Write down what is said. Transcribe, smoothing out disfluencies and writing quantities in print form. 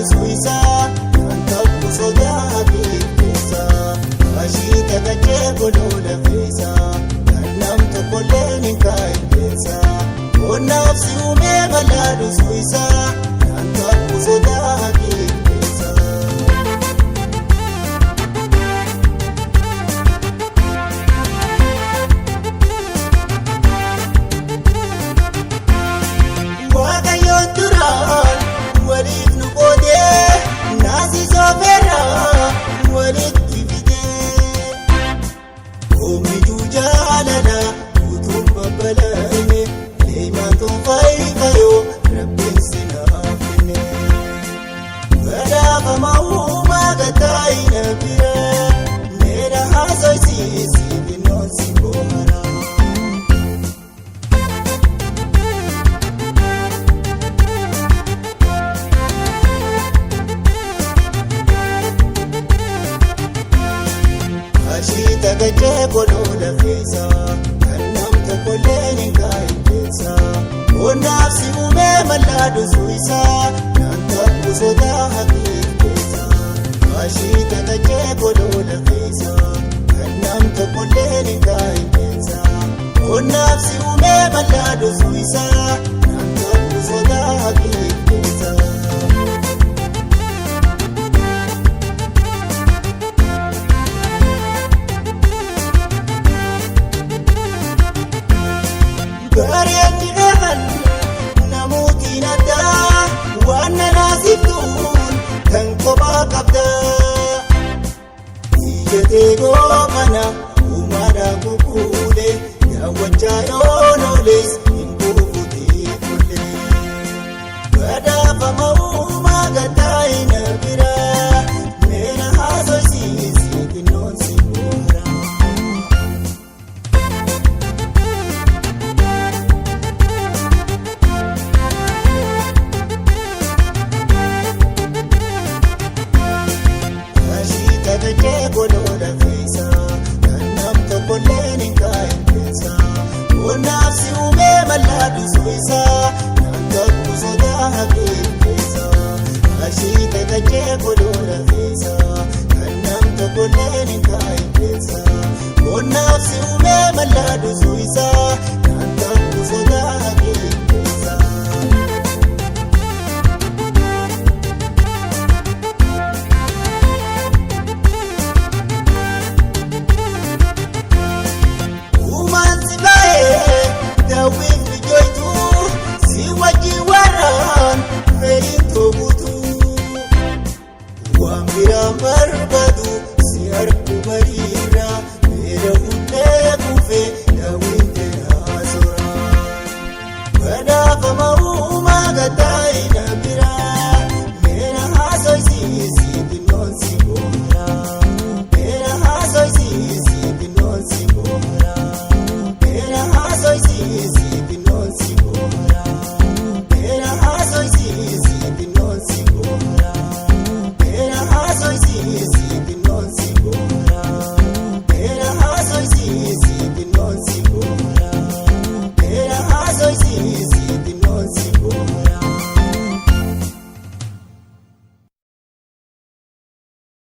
dhufu isaa kan ta'u sodaa keessa ashiita gajjee godhuu lafeessa kan nam tokkollee ni kaa'e keessa qonnaaf si uumee balaa dhufu isaa kan ta'u sodaa keessa. Waaqayyoon duraan waliif nu qoodee naasisoo feerraa walitti fidee oomijuu jaalala utuu babbalame leemaan toonfaayifayoo rabbiin sinaaf kenne badhaafama uumaa gattaa'ina bira meera haasoysiisi binnoonsi bohara. Ashiita gajjee godhuu lafeessa kan nam tokkollee ni kaa'e keessa qonnaaf si uumee mallaa dhufu isaa kan ta'u sodaa haqiiqeessa. Ashiita gajjee godhuu lafeessa kan nam tokkollee ni kaa'e keessa qonnaaf si uumee mallaa dhufu isaa kan ta'u sodaa haqiiqeessa. Bareeddi dheeran namootiin addaa waan nanaasiftuun kan kophaa qabda. Ija teekoo kana uumaadhaan kukkuule daawwachaa yoon ooles hin kuufutee tolle. Badhaafama uumaa gattaa'ina bira meena haasoysiisi xinnoon si boora. Ashiita gajjee godhuu lafeessa kan nam tokkollee ni kaa'e keessa qonnaaf si uumee mallaa dhufu isaa kan ta'u sodaa haqiiqeessa. Ashiita gajjee godhuu lafeessa kan nam tokkollee ni kaa'e keessa qonnaaf si uumee mallaa dhufu isaa kan ta'u sodaa haqiiqeessa. Uumaan si baay'ee daawwiif mijoitu si wajjin warraan fedhiin toobutu waan biraan barbaadu si harku barii.